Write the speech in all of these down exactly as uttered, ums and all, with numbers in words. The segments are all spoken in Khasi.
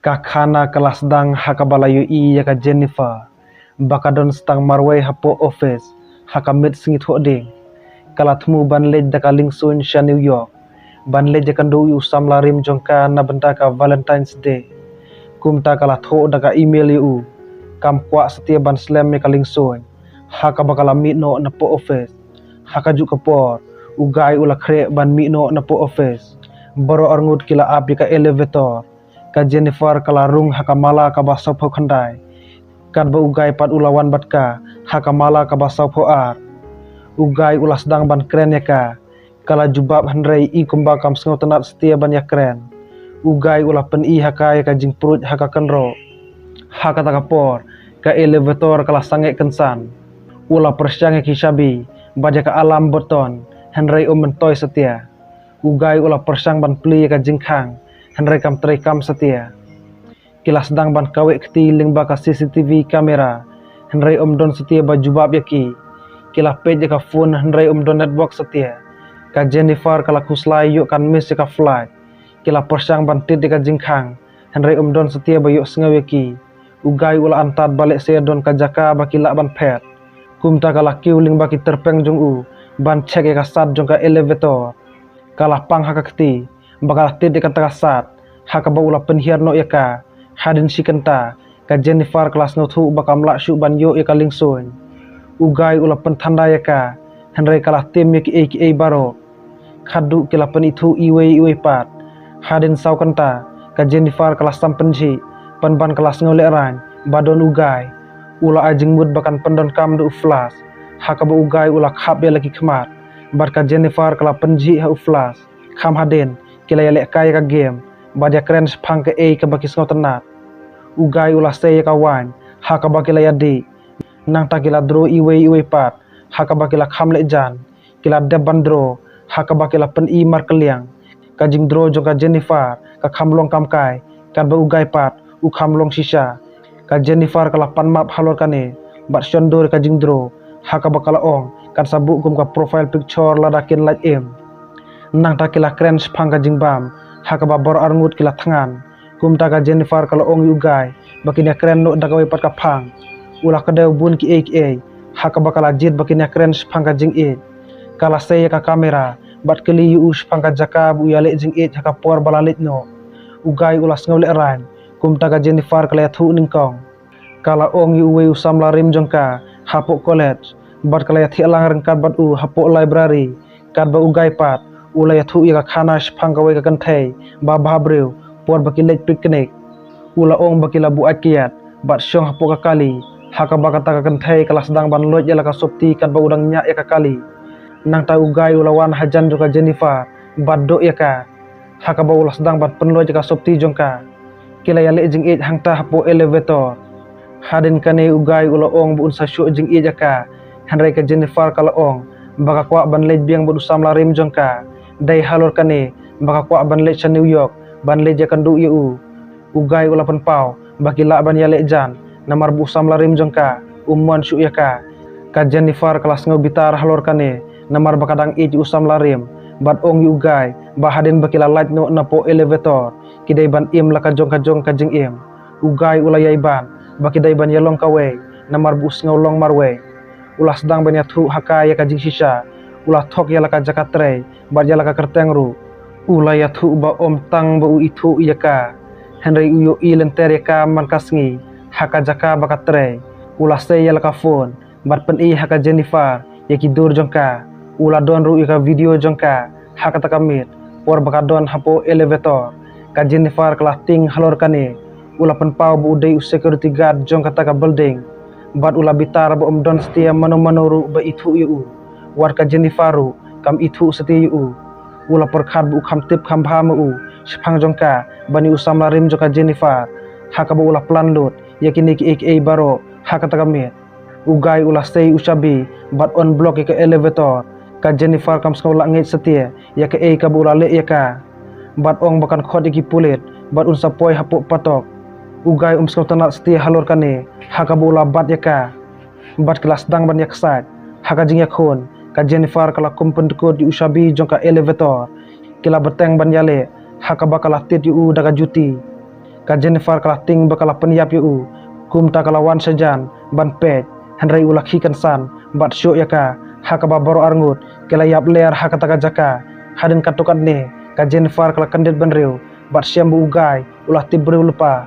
Ka khana ka la sdang ha kaba la ïohi ïa ka Jennifer ba ka don stang marwei hapoh office ha ka miet sngi Thohdieng. Ka la thmu ban leit da ka liengsuiñ sha New York ban leit ïakynduh ïa u samla rim jong ka na bynta ka Valentine's Day. Kumta ka la thoh da ka email ïa u. Kam kwah satia ban slem ïa ka liengsuiñ ha kaba ka la mih noh napoh office. Ha kajuh ka por, u guy u la khreh ban mih noh napoh office. Baroh arngut ki la ap ïa ka elevator. Ka Jennifer ka la rung ha ka mala kaba sawphew khyndai, katba u guy pat u la wan bad ka ha ka mala kaba sawphew ar. U guy u la sdang ban kren ïa ka. Ka la jubab hynrei i kumba kam sngewtynnat satia ban ïakren. U guy u la pyni ha ka ïa ka jingpruid ha ka kynroh. Ha kata ka por, ka elevator ka la sangeh kynsan. U la pyrshang ïa ki shabi bad ïa ka alarm button, hynrei um myntoi satia. U guy u la pyrshang ban plie ïa ka jingkhang, hynrei kam treikam satia. Ki la sdang ban kaweh kti lyngba ka C C T V camera, hynrei um don satia ba jubab ïa ki. Ki la peit ïa ka phone, hynrei um don network satia. Ka Jennifer ka la khuslai ïoh kan miss ïa ka flight. Ki la pyrshang ban tied ïa ka jingkhang, hynrei um don satia ba ïohsngew ïa ki. U guy u la antad ba lehse don ka jaka ba ki lah ban phet. Kumta ka la kiew lyngba ki tyrpeng jong u ban check ïa ka sat jong ka elevator. Ka la pang ha ka kti ba ka la tied ïa kata ka sat, ha kaba u la pynhiar noh ïa ka. Hadien shi kynta, ka Jennifer ka la sngewthuh ba kam lah shuh ban ïoh ïa ka liengsuiñ. U guy u la pynthanda ïa ka, hynrei ka la tim ïa kiei kiei baroh. Khadduh ki la pynithuh iwei iwei pat. Hadien saw kynta, ka Jennifer ka la sam pynjhieh, pynban ka la sngewlehraiñ ba don u guy. U la ai jingmut ba kan pyndonkam da u flash, ha kaba u guy u la khap ïa la ki khmat. Bad ka Jennifer ka la pynjhieh ha u flash. Kham hadien, ki la ïalehkai ïa ka game bad ïakren shaphang kaei kaba ki sngewtynnat. U guy u la sei ïa ka wine ha kaba ki la ïadih. Nangta ki la draw iwei iwei pat ha kaba ki la kham leh jan. Ki la dep ban draw ha kaba ki la pyni markylliang. Ka jingdraw jong ka Jennifer ka kham long kamkai, katba u guy pat u kham long shisha. Ka Jennifer ka la pan map halor kane bad shon dur ïa ka jingdraw, ha kaba ka la ong kan sa buh kum ka profile picture lada kin lait im. Nangta ki la kren shaphang ka jingbam ha kaba baroh arngut ki la thngan. Kumta ka Jennifer ka la ong ïa u guy ba kin ïakren noh da kawei pat ka phang. U la kdew bun kiei kiei ha kaba ka la jied ba kin ïakren shaphang ka jingïeit. Ka la sei ïa ka camera bad kylli ïa u shaphang ka jaka ba u ïaleh jingïeit ha ka por ba la leit noh. U guy u la sngewlehraiñ. Kumta ka Jennifer ka la ïathuh nyngkong. Ka la ong ïa uwei u samla rim jong ka hapoh college, bad ka la ïathiah lang ryngkat bad u hapoh library. Katba u guy pat u la ïathuh ïa ka khana shaphang kawei ka kynthei ba bhabriew por ba ki leit picnic. U la ong ba ki la buaid kiad bad shong hapoh ka kali, ha kaba kata ka kynthei ka la sdang ban loit ïa la ka sopti katba u dang ñiah ïa ka kali. Nangta u guy u la wan hajan jong ka Jennifer bad doh ïa ka, ha kaba u la sdang ban pynloit ïa ka sopti jong ka. Ki la ïaleh jingïeit hangta hapoh elevator. Hadien kane u guy u la ong ba un sa shoh jingïeit ïa ka. Hynrei ka Jennifer ka la ong ba ka kwah ban leit biang bad u samla rim jong ka. Dei halor kane ba ka kwah ban leit sha New York ban leit ïakynduh ïa u. U guy u la pynpaw ba ki lah ban ïaleh jan, namar ba u samla rim jong ka um mon shuh ïa ka. Ka Jennifer ka la sngew bitar halor kane, namar ba ka dang ïeit ïa u samla rim, bad ong ïa u guy ba hadien ba ki la lait noh napoh elevator, ki dei ban im la ka jong ka jong ka jingim. U guy u la ïai ban ba ki dei ban ïalong kawei, namar ba u sngew long marwei. U la sdang ban ïathuh ha ka ïa ka jingshisha. U la thok ïa la ka jaka trei bad ïa la ka kyrteng ruh. U la ïathuh ba ym tang ba u ithuh ïa ka, hynrei u ïohi lynter ïa ka man ka sngi ha ka jaka ba ka trei. U la sei ïa la ka phone bad pyni ha ka Jennifer ïa ki dur jong ka. U la don ruh ïa ka video jong ka ha kata ka miet por ba ka don hapoh elevator. Ka Jennifer ka la tieng halor kane. U la pynpaw ba u dei u security guard jong kata ka building, bad u la bitar ba um don satia mano mano ruh ba ithuh ïa u. Wat ka Jennifer ruh kam ithuh satia ïa u. U la pyrkhat ba u kham tip kham bha ma u shaphang jong ka bad ïa u samla rim jong ka Jennifer, ha kaba u la plan lut ïa kine kiei kiei baroh ha kata ka miet. U guy u la sei u shabi bad unblock ïa ka elevator. Ka Jennifer kam sngew lah ngeit satia ïa kaei kaba u la leh ïa ka, bad ong ba kan khot ïa ki pulit bad un sa poi hapoh patok. U guy um sngewtynnat satia halor kane, ha kaba u la bat ïa ka. Bad ki la sdang ban ïaksaid ha ka jingïakhun. Ka Jennifer ka la kum pyndkut ïa u shabi jong ka elevator. Ki la bteng ban ïaleh ha kaba ka la tied ïa u da ka juti. Ka Jennifer ka la tieng ba ka la pynïap ïa u, kumta ka la wan shajan ban peit, hynrei u la khie kynsan bad shoh ïa ka, ha kaba baroh arngut ki la ïap ler ha kata ka jaka. Hadien katto katne ka Jennifer ka la kyndit bynriew bad shem ba u guy u la tip briew lypa.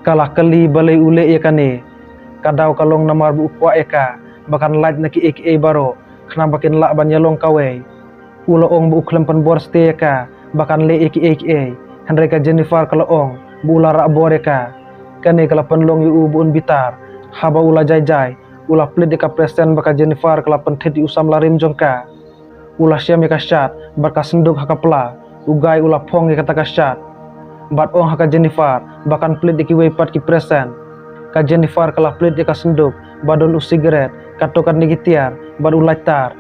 Ka la kylli balei u leh ïa kane. Ka daw ka long namar ba u kwah ïa ka ba kan lait na kiei kiei baroh, khnang ba kin lah ban ïalong kawei. U la ong ba u khlem pynbor satia ïa ka ba kan leh ïa kiei kiei, hynrei ka Jennifer ka la ong ba u la rah bor ïa ka. Kane ka la pynlong ïa u ba un bitar. Haba u la jai jai, u la plied ïa ka Preston ba ka Jennifer ka la pynthit ïa u samla rim jong ka. U la shem ïa ka shad bad ka synduk ha ka pla. U guy u la phong ïa kata ka shad bad ong ha ka Jennifer ba kan plied ïa kiwei pat ki Preston. Ka Jennifer ka la plied ïa ka synduk ba don u sigaret, katto katne ki tiar bad u lighter.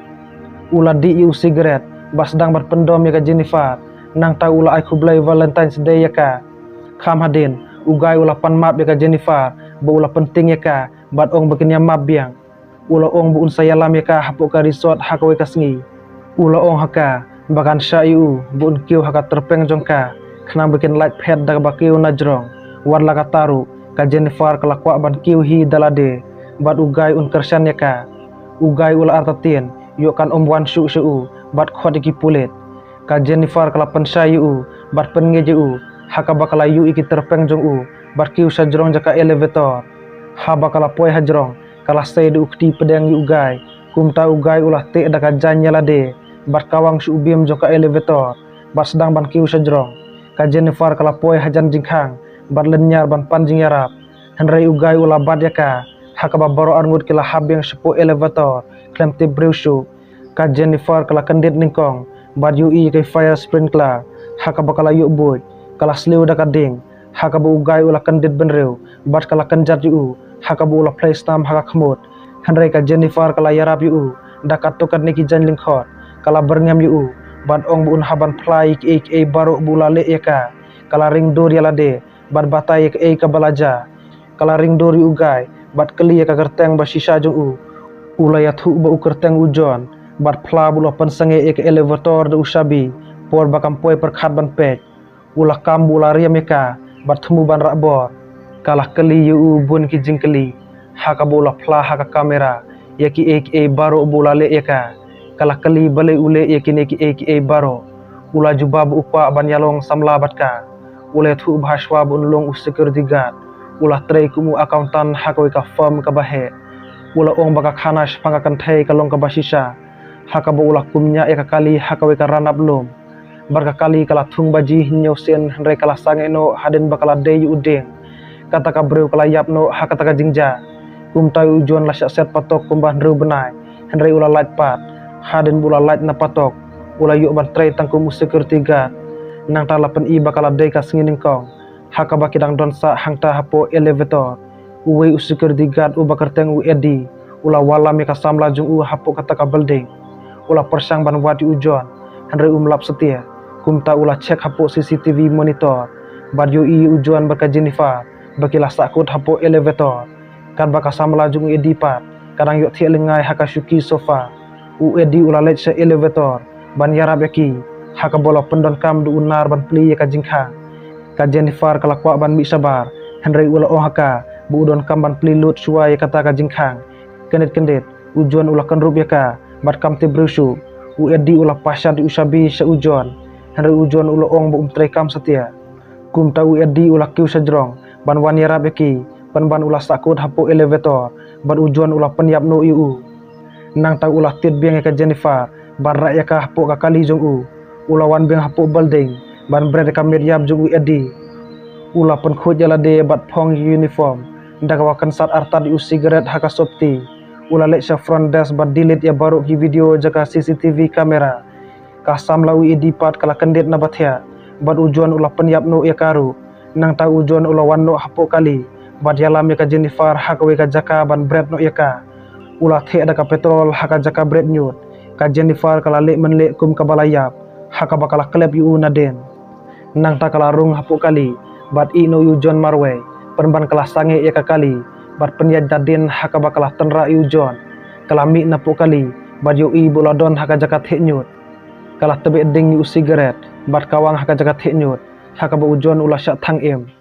U la dih ïa u sigaret bad sdang ban pyndom ïa ka Jennifer. Nangta u la ai khublei Valentine's Day ïa ka. Kham hadien, u guy u la pan map ïa ka Jennifer ba u la pyntieng ïa ka bad ong ba kin ïa map biang. U la ong ba un sa ïalam ïa ka hapoh ka resort ha kawei ka sngi. U la ong ha ka ba kan shah ïa u ba un kiew ha ka tyrpeng jong ka, khnang ba kin lait phet da kaba kiew na jrong. Wat la katta ruh, ka Jennifer ka la kwah ban kiew hi da lade bad u guy un kyrshan ïa ka. U guy u la artatien ïoh kan ym wan shuh sha u bad khot ïa ki pulit. Ka Jennifer ka la pynshai ïa u bad pynngeit ïa u, ha kaba ka la ïuh ïa ki tyrpeng jong u bad kiew sha jrong jaka elevator. Haba ka la poi ha jrong, ka la sei da u kti pdeng ïa u guy. Kumta u guy u la teh da ka jaiñ ïa lade bad kawang sha u beam jong ka elevator bad sdang ban kiew sha jrong. Ka Jennifer ka la poi hajan jingkhang bad lynñiar ban pan jingïarap, hynrei u guy u la bat ïa ka, ha kaba baroh arngut ki la hap biang shapoh elevator khlem tip briew shuh. Ka Jennifer ka la kyndit nyngkong bad ïohi ïa ka fire sprinkler, ha kaba ka la ïoh buit. Ka la sliew da ka ding, ha kaba u guy u la kyndit bynriew bad ka la kynjat ïa u, ha kaba u la phlei snam ha ka khmut. Hynrei ka Jennifer ka la ïarap ïa u da katto katne ki jaiñ lyngkhot. Ka la byrngem ïa u bad ong ba un hap ban phla ïa kiei kiei baroh ba u la leh ïa ka. Ka la ring dur ïa lade bad batai ïa kaei kaba la jia. Ka la ring dur ïa u guy bad kylli ïa ka kyrteng ba shisha jong u. U la ïathuh ba u kyrteng u John bad phla ba u la pynsangeh ïa ka elevator da u shabi por ba kam poi pyrkhat ban peit. U la kam ba u la riam ïa ka bad thmu ban rah bor. Ka la kylli ïa u bun ki jingkylli, ha kaba u la phla ha ka kamera ïa kiei kiei baroh ba u la leh ïa ka. Ka la kylli balei u leh ïa kine kiei kiei baroh. U la jubab ba u kwah ban ïalong samla bad ka. U la ïathuh ba hashwa ba un long u security guard, u la trei kum u accountant ha kawei ka firm kaba heh. U la ong ba ka khana shaphang ka kynthei ka long kaba shisha, ha kaba u la kumñiah ïa ka kali ha kawei ka ranab lum. Bad ka kali ka la thung baji hynñiew sien, hynrei ka la sangeh noh hadien ba ka la dei ïa u dieng. Kata ka briew ka la ïap noh ha kata ka jingjia. Kumta u John la shah set patok kumba hynriew bnai, hynrei u la lait pat. Hadien ba u la lait na patok, u la ïoh ban trei tang kum u security guard. Nangta la pyni ba ka la dei ka sngi nyngkong, ha kaba ki dang don sah hangta hapoh elevator. Uwei u security guard uba kyrteng u Eddie u la wallam ïa ka samla jong u hapoh kata ka building. U la pyrshang ban wad ïa u John, hynrei um lap satia. Kumta u la check hapoh C C T V monitor bad ïohi ïa u John bad ka Jennifer ba ki la sahkut hapoh elevator. Katba ka samla jong u Eddie pat ka dang ïohthiah lyngngai ha ka shuki sofa. U Eddie u la leit sha elevator ban ïarap ïa ki, ha kaba u la pyndonkam da u nar ban plie ïa ka jingkhang. Ka Jennifer ka la kwah ban mih shabar, hynrei u la ong ha ka ba u donkam ban plie lut shuwa ïa kata ka jingkhang. Kyndit kyndit, u John u la kynrup ïa ka bad kam tip briew shuh. U Eddie u la pashat ïa u shabi sha u John, hynrei u John u la ong ba um treikam satia. Kumta u Eddie u la kiew sha jrong ban wan ïarap ïa ki, pynban u la sahkut hapoh elevator bad u John u la pynïap noh ïa u. Nangta u la tied biang ïa ka Jennifer bad rah ïa ka hapoh ka kali jong u. U la wan biang hapoh building ban bret ïa ka met ïap jong u Eddie. U la pynkhuid ïa lade bad phong ïa ka uniform, da kaba kynsat artat ïa u sigaret ha ka sopti. U la leit sha front desk bad delete ïa baroh ki video jong ka C C T V camera. Ka samla u Eddie pat ka la kyndit na ba thiah, bad u John u la pynïap noh ïa ka ruh. Nangta u John u la wan noh hapoh kali bad ïalam ïa ka Jennifer ha kawei ka jaka ban bret noh ïa ka. U la theh da ka petrol ha ka jaka bret ñiut. Ka Jennifer ka la leh mynleh kum kaba la ïap, ha kaba ka la klep ïa u nadien. Nangta ka la rung hapoh kali bad ïeh noh ïa u John marwei, pynban ka la sangeh ïa ka kali bad pynïaid nadien ha kaba ka la tynrah ïa u John. Ka la mih napoh kali bad ïohi ba u la don ha ka jaka theh ñiut. Ka la tbeh ding ïa u sigaret bad kawang ha ka jaka theh ñiut, ha kaba u John u la shah thang im.